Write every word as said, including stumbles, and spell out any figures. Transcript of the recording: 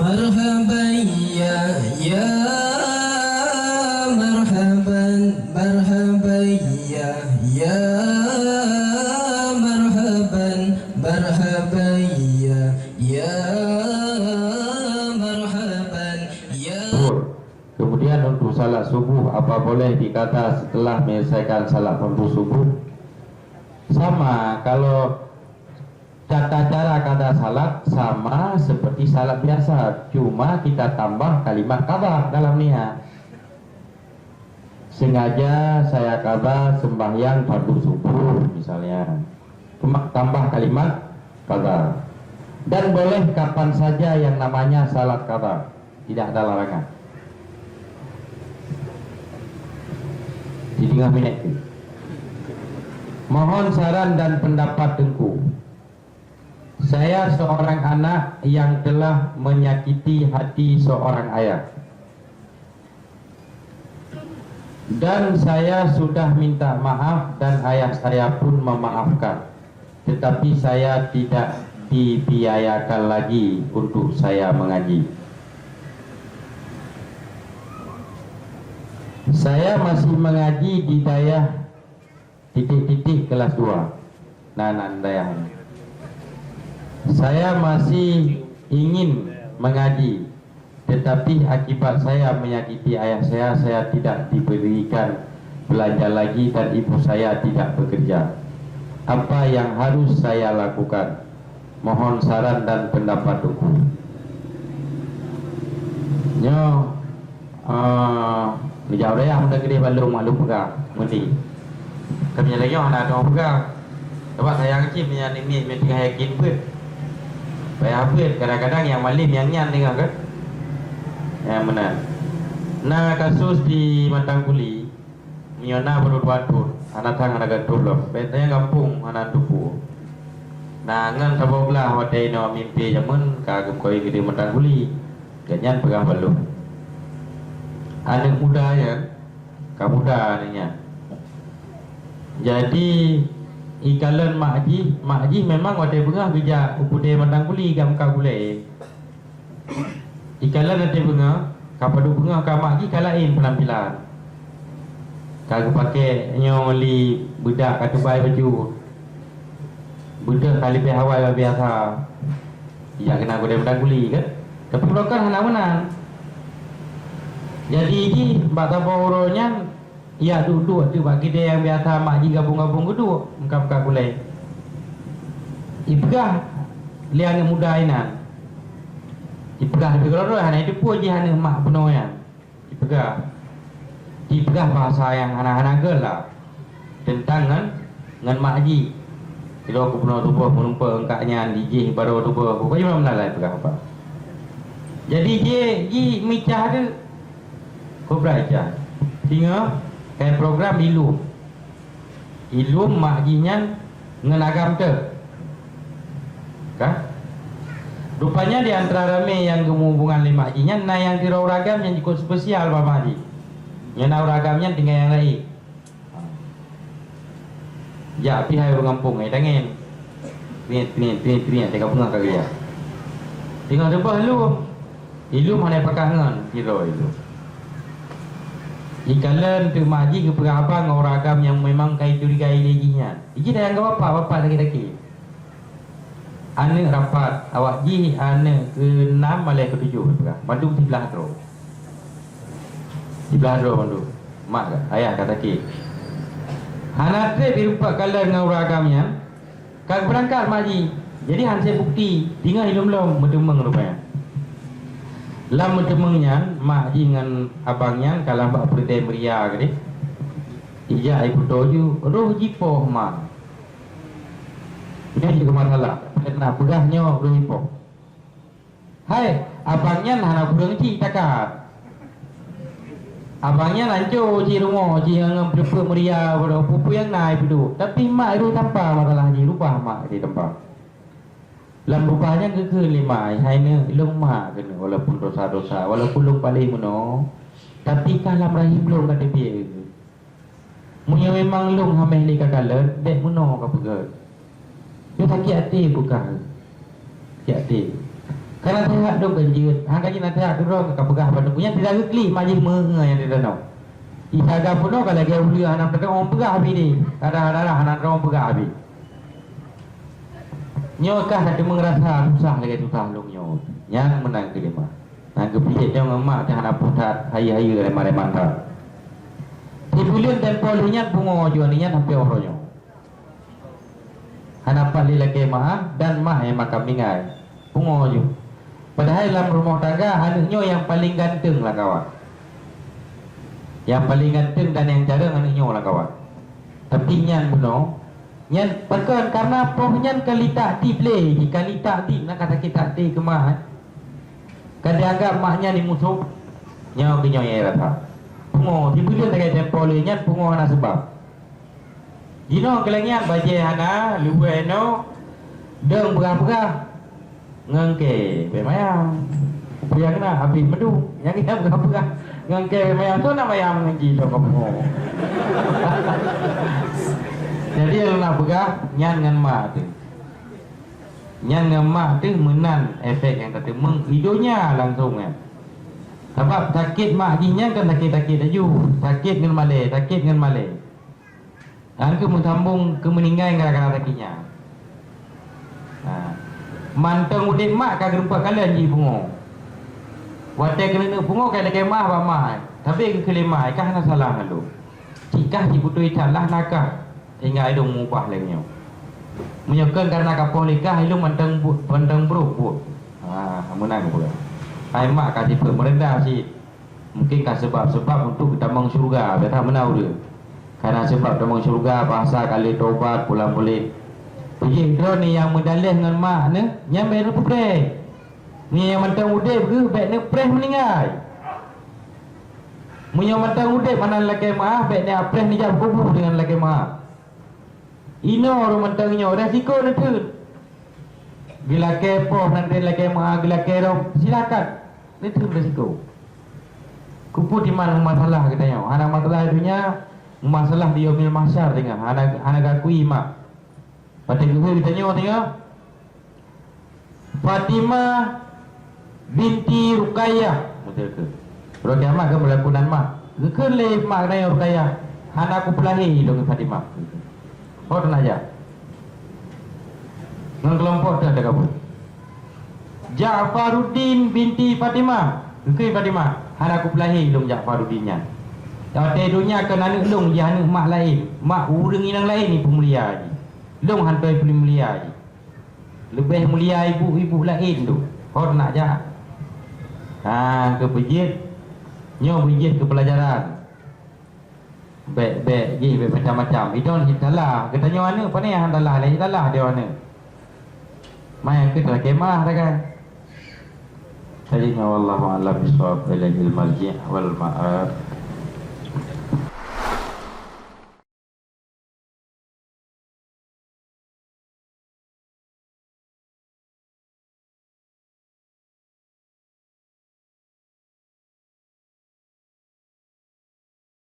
Marhaban ya, ya marhaban, marhaban ya, ya marhaban, marhaban ya, ya marhaban ya. Kemudian untuk salat subuh, apa boleh diqada setelah menyelesaikan salat fardu subuh? Sama, kalau tata cara qada salat sama seperti salat biasa, cuma kita tambah kalimat qada dalam niat. Sengaja saya qada sembahyang fardu subuh misalnya. Cuma tambah kalimat qada. Dan boleh kapan saja yang namanya salat qada. Tidak ada larangan. Di tengah minit tu. Mohon saran dan pendapat Teungku. Saya seorang anak yang telah menyakiti hati seorang ayah. Dan saya sudah minta maaf dan ayah saya pun memaafkan. Tetapi saya tidak dibiayakan lagi untuk saya mengaji. Saya masih mengaji di dayah titik-titik kelas dua. Nah, nah, dayah. Saya masih ingin mengaji, tetapi akibat saya menyakiti ayah saya, saya tidak diberikan belanja lagi dan ibu saya tidak bekerja. Apa yang harus saya lakukan? Mohon saran dan pendapat Teungku. Nyoe, ah, geujak ureueng meunan keudeh balum maklum peugah, meuti. Kami lagi hana dong peugah. Sebab sayang cit meunyan nyoe meuteungoh yakin beuet. Payah beuet, kadang-kadang nyang malem nyang nyan deungoe kan. Nyang meunan. Na kasus di Matang Kuli, meunyoe na baru dua thon, hana thang hana gantoh lom. Bèk tanyong gampông hana tupu. Na ngon saboh blah watèe inoe mimpé jameun ka geumeukawen keu di Matang Kuli. Gobnyan peugah balum. Aneuk muda nyan ka muda aneuk nyan. Jadi, ikalon mak jih, mak jih memang watèe beungoh geujak u keudè Matang Kuli, ka meukat gulèe. Ikalon watèe beungoh, ka padub beungoh ka mak jih ka laén peunampilan. Ka geupakè nyoe li beudak ka teubai bacut. Beudôh ka leubeh awai bak biasa. Ijak keunan keudè Matang Kuli kan. Tapi uroe kan hana meunan. Jadi jih bak saboh uroe nyan, ijak duek-duek teuk bak keudè nyang biasa mak jih gabong-gabong geuduek, meukat-meukat gulèe. Ipeugah lé aneuk muda inan. Ipeugah leubeh keudroe-droe hana jiteupeue jih aneuk mak bunoe nyan. Jipeugah, jipeugah bahasa nyang hana-hana göt lah teuntang ngon, ngon mak jih. Sidroe keubunoe tuboh meurumpok eungkak nyan, jijih baroe tuboh, pokokjih meunan-meunan lah jipeugah apa. Jadi jih, jih meucah tu, kobra icah. Singoh, kai program ilum. Ilum mak jih nyan ngon agam teuh. Ka? Rupanya di antara ramè nyang geumeuhubongan lé mak jih nyan, na nyang sidroe ureueng agam nyang jikôt spesial bak mak jih. Nyan na ureueng agam nyan tinggai nyang laén. Jak pih hai ureueng gampông, hai tangen. Triet, triet, triet, triet, teuka beungoh ka geujak. Teungoh reubah lom. Ilum hana pakat ngon sidroe ilum. Ikalon teuk mak jih geupeugah haba ngon ureueng agam nyang memang ka jicurigai lé jih nyan. Jih tanyong keu bapak, bapak sakét-sakét. Aneuk rapat, awak jih aneuk keunam malèe keutujoh, geupeugah. Mandum siblah droe. Siblah droe mandum. Mak ka, ayah ka sakét. Hana trép jirumpok kalon ngon ureueng agam nyan. Ka geubeurangkat mak jih, jadi han sép bukti, teungoh ilom lom meuteumeung rupanya. Lam meuteumeung nyan, mak jih ngon abang nyan ka lam bak peureudèe meuria keudéh. Ijak ipeutoe ju, roh jipoh mak. Nyan cit keu masalah, peureunah peugah nyoe roh jipoh. Hai, abang nyan hana kureueng cit takat. Abang nyan ancô cit rumoh jih ngon peuleupeuet meuria, peue-peue nyang na jipeuduek. Tapi mak jih tampa masalah jih, reubah mak jih tampa. Lam reubah nyan geukheun lé mak, "Hai neuk, lôn mak keuneuk, walaupun dosa-dosa, walaupun lôn paléh meunoe, tapi kah lam rahim lôn ka teubiet." Meunyoe memang lôn hameh lé kakalon, bèk meunoe kapeugöt. Nyoe sakét até bukon? Sakét até. Ka naseuhat dong ka jeuet, hana jih naseuhat keudroe ka peugah bak teungku nyan tidak geuklik mak jih meungeue nyang di danau. Isaga peunoh ka lagée uleue hana teurimong peugah bini, ka darah-darah hana teurimong peugah bini. Nyoe kah ka teumeung rasa susah lagée susah lôn nyoe. Nyan meunan keulimah. Nyang geupijét nyoe ngon mak teuh hana pusat hayeue-hayeue reman-reman that. Sibuleuen tempo lheueh nyan pungo jua nyan sampoe uroe nyoe. Hana pat lé lakée meu'ah dan mah nyang makam bingai. Pungo ju. Padahai lam rumoh tangga aneuëk nyoe nyang paleng ganteng lam kawan. Nyang paleng ganteng dan nyang carông aneuëk nyoe lam kawan. Tapi nyan bunoe, nyan pakon karena poh nyan ka litak dip lé, ka litak dip na ka sakét até keumah. Ka dianggap mak nyan di musoh. Nyoe keuh nyoe nyang rasa. Pungo, sibuleuen lagée tempo lé nyan pungo hana seubab. Jinoe keulangian bajée hana, luwée inoe dong peugah-peugah. Ngon kée bék mayang. Peue nyang na habéh meudu. Nyang ingat peugah-peugah ngon kée bék mayang. Soe na mayang ngon jih dong kamoe. Jadi nyang na peugah nyan ngon mak teuh. Nyan ngon mak teuh meunan efek nyang tateumeung i donya langsong nyan. Sabab sakét mak jih nyan kan sakét-sakét laju, sakét ngon malée, sakét ngon malée. Nyan keuh meusambong keu meuninggai gara-gara sakét nyan. Ha. Mantong udeb mak ka geureumpok kalon jih pungo. Watée keuneuk pungo ka lakée meu'ah bak mak, tapi geukheun lé mak, "Kah na salah ngon lôn. Cit kah jibeutôi that lah na kah, sehingga lôn meubah lagée nyoe. Meunyoe kon karena kapoh lé kah, lôn mantong bu-, mantong brok buet." Ha, meunan geupeugah. Hai mak ka jipeuet meureundah cit. Mungken ka seubab-seubab untuk tamong syeuruga, biasa meunan ureuëng. Kana seubab tamong syeuruga, bahasa ka lheueh tobat, pulang-puléh. Peujeuet droeneuh nyang meudaleh ngon mak neuh, nyan bék neupeupreh. Meunyoe nyang mantong udeb geuh, bék neupreh meuninggai. Meunyoe mantong udeb hana lakée meu'ah, bék neupreh neujak kubu deungon lakée meu'ah. Inoe ureuëng mantong nyoe, resiko neuteun. Geulakée poh nan lakée meu'ah, geulakée rhom, silakan. Neuteun resiko. Keupeue timan masalah geutanyoe? Hana masalah donya, masalah di yaumil mahsyar teungoh. Hana, hana geuakui mak. Watée geuhôi geutanyoe teungoh, Fatimah binti Ruqayyah. Beutôi keu? Uroe kiamat kan beulaku nan mak. Geukheun lé mak geutanyoe Ruqayyah, "Hana kupeulahé lôn Fatimah." Ho teunajak. Ngon keulompok teuh teugabu. Ja'faruddin binti Fatimah. Geukheun Fatimah, "Hana kupeulahé lôn Ja'faruddin nyan. Watée donya kon aneuëk lôn jih aneuëk mak laén, mak ureuëng inong laén ipeumulia jih. Lôn hana ipeumulia jih." Leubeh mulia ibu-ibu laén tu. Ho nak jak. Ha, keu peujeuet. Nyoe peujeuet keu peulajaran. Bék-bék jih bék macam-macam. Idong cit salah. Geutanyoe aneuëk pane han salah, lé salah dia aneuëk. Mai keu lakée meu'ah takan. Jadi nyoe wallahu a'lam bishawab, ilaihil marji' wal ma'ab.